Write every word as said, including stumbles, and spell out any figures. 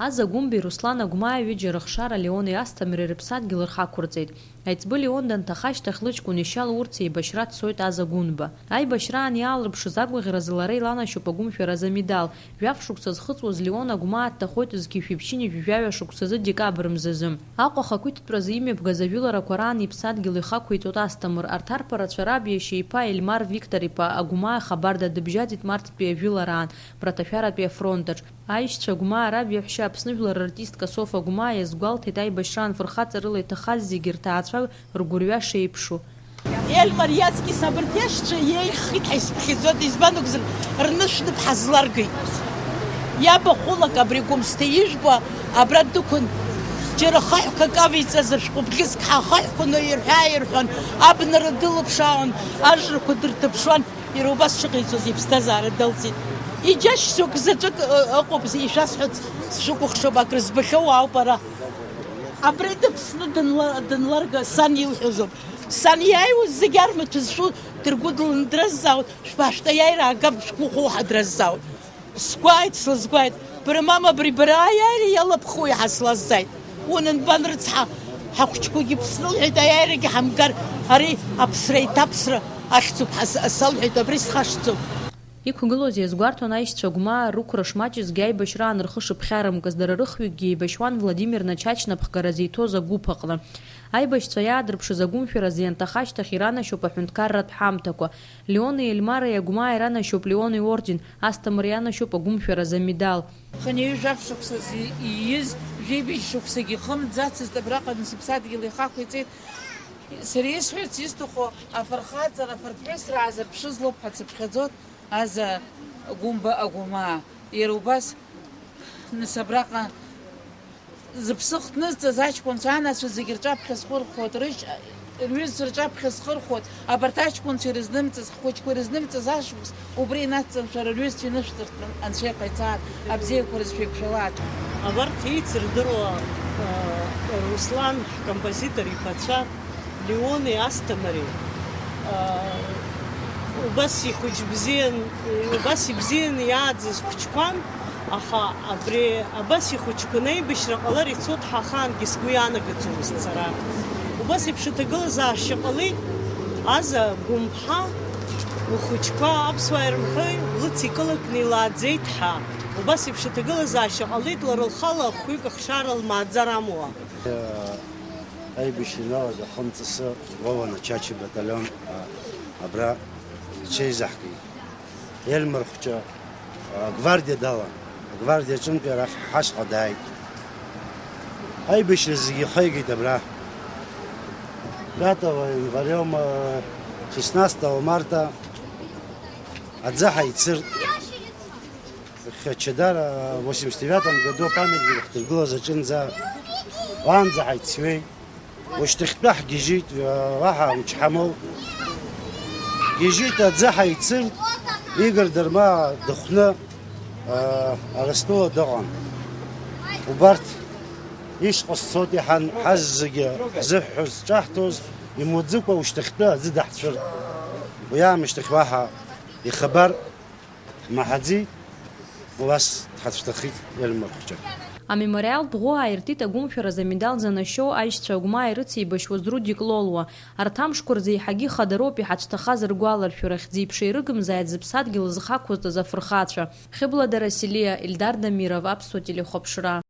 Аза Гәымбеи Руслан Агәмаа ҩыџьа рыхшара Леони Асҭамреи рыԥсадгьыл рхы ақәырҵеит. Аиҵбы Леон данҭаха ашьҭахь лыҷкәын ишьала урциеибашьра дцоит Аза Гәынба. Аибашьраан иаалырԥшыз агәаӷьразы лара иланашьоуп агәымшәаразы амедал. Жәаф шықәса зхыҵуаз Леон Агәмаа дҭахоит зқьи жәшәи ԥшьынҩажәи жәаҩа шықәсазы декабр мзазы. Аҟәа ахақәиҭтәразы имҩаԥгаз ажәыларақәа раан иԥсадгьыл ихақәиҵоит Асҭамыр. Арҭ арԥарацәа раб иашьа иԥа Ельмар Виктор-иԥа Агәмаа хабарда дыбжьаӡит Марттәи ажәылараан, Мраҭашәаратәи афронтаҿ. Аишьцәа Агәмаа раб иаҳәшьа Аԥсны жәлар рартистка Софа Агәмаа иазгәалҭеит аибашьраан фырхаҵарыла иҭахаз зегьы рҭаацәа ргәырҩа шеиԥшу. Ельмар иаҵкьыс абарҭ иашьцәа иеиӷьхеит ҳәа исԥхьаӡоит, избан акәзар, рнышә ныԥҳа зларгеит. Иабахәылак абри Гәымсҭа ижәбо абра дықәын, џьара хаҳәқәак авиҵаз ашәҟәы бӷьыцк ҳахаҳәқәаны ирҳәа-ирҳәон, абнара дылыԥшаауан, ажрақәа дырҭаԥшуан. Иара убас шыҟаиҵоз иԥсҭазаара далҵит. Иџьашьцәоуп заҵәык, ы, ыҟоуп, ишәасҳәарц сшәыкәыхшоуп, акрызбахьоу ауп ара. Абри дыԥсны дынла-, дынларга сан илҳәозоуп. Сан иааиуаз зегь армаҭәа зшәу дыргәыдланы дразҵаауеит, шәбаашәт аиааира аага шәгәы хоу ҳәа дразҵаауеит. Сгәааит, слызгәааит. Бара мама абри бара аиааира иалабхуи ҳәа слазҵааит. Унан, бан рыцҳа, ҳахәыҷқәагьы Аԥсны лҳәеит, аиааирагьы ҳамгар, ари аԥсра еиҭаԥсра ахьӡуп ҳәа с-, салҳәеит, абри схашҭӡом. Иқәгылоз иазгәарҭон аишьцәа Гәмаа рықәра шмаҷызгьы аибашьраан рхы шыԥхьарымкыз, дара рыхҩыкгьы еибашьуан Владимир Начачна ԥхгара зиҭоз агәыԥ аҟны. Аибашьцәа иаадырԥшыз агәымшәаразы ианҭаха ашьҭахь иранашьоуп аҳәынҭқарратә ҳамҭақәа. Леони Ельмареи Агәмаа иранашьоуп Леон иорден, Асҭамыр ианашьоуп агәымшәаразы амедал. Хынҩажәи жәаф шықәсазы ииз, жәибжь шықәсагьы ихымӡацызт абраҟа, нас иԥсадгьыл ихақәиҵеит. Сара исҳәарц исҭаху, афырхаҵара, афырԥҳәысра аазырԥшыз лоуп ҳәа дсыԥхьаӡоит Аза Гәымба Агәмаа. Иара убас, нас абраҟа зыԥсы хҭнызҵаз аҷкәынцәа анацәа зегьы рҿаԥхьа схырхәоит, рыжь-, рҩызцәа рҿаԥхьа схырхәоит, абарҭ аҷкәынцәа ирызнымҵыз, ҳхәыҷқәа ирызнымҵыз ашықәс убри инацҵан шәара рҩызцәа инышәҵыртәын, Анцәа иҟаиҵааит, абзиақәа рзы шәеиқәшәалааит. Абарҭ еицырдыруа, э, Руслан, ҳкомпозитор иԥацәа, Леони Асҭамари, э, убас ихәыҷ бзиан, убас ибзианы иааӡаз хәыҷқәан. Аха абри абас ихәыҷқәа неибашьра ҟалар ицоит ҳәа ахаангьы сгәы иаанагаӡомызт сара. Убас еиԥш аҭагылазаашьа ҟалеит, Аза Гәымԥҳа лхәыҷқәа аԥсуаа ирымҳәои, лыцикылакны илааӡеит ҳәа. Убас еиԥш аҭагылазаашьа ҟалеит лара лхала ахәҩык ахшара лмааӡар амуа. Аибашьра иналаз ахымҵысы Вова Начачи баталион, а, абра иҽеизаҳкит. Ельмар хәҷы, а, гвардиа далан. Агвардиа аҿынтәи арахь ҳашҟа дааит. Аибашьра зегьы ихеигеит абра. Пятого январем, а, шестнадцатого марта аӡы ҳаицырт. Хачадара восемьдесят девятом году апамятник ахьдыргылаз аҿынӡа, уаанӡа ҳаицуеит. Ушьҭахьтәа ҳгьежьит, уаҳа мчы ҳамоу. Гьежьит, аӡы ҳаицырт, Игор Дырмаа дыхәны, Арыстәыла дыҟан. Убарҭ ишҟа сцоит иҳан-, ҳаззегьы ҳзыҳәҳәоз, зҿаҳҭоз, имуӡыкәа ушьҭахьтәы аӡы даҳцәырт. Уи аамышьҭахь уаҳа ихабар Маҳаӡеит, убас дҳацәҭахеит Ельмар хәҷы. Амемориалтә ӷәы ааиртит агәымшәаразы амедал занашьоу аишьцәа Агәмаа ирыцеибашьуаз Рудик Лолуа. Арҭ амшқәа рзы еиҳагьы ихадароуп иҳацәҭахаз ргәаларшәара, хьӡи-ԥшеи рыгымзааит зыԥсадгьыл зхақәызтыз афырхацәа. Хьыбла Дарасилиа, Ильдар Дамиров, Аԥсуа телехәаԥшра.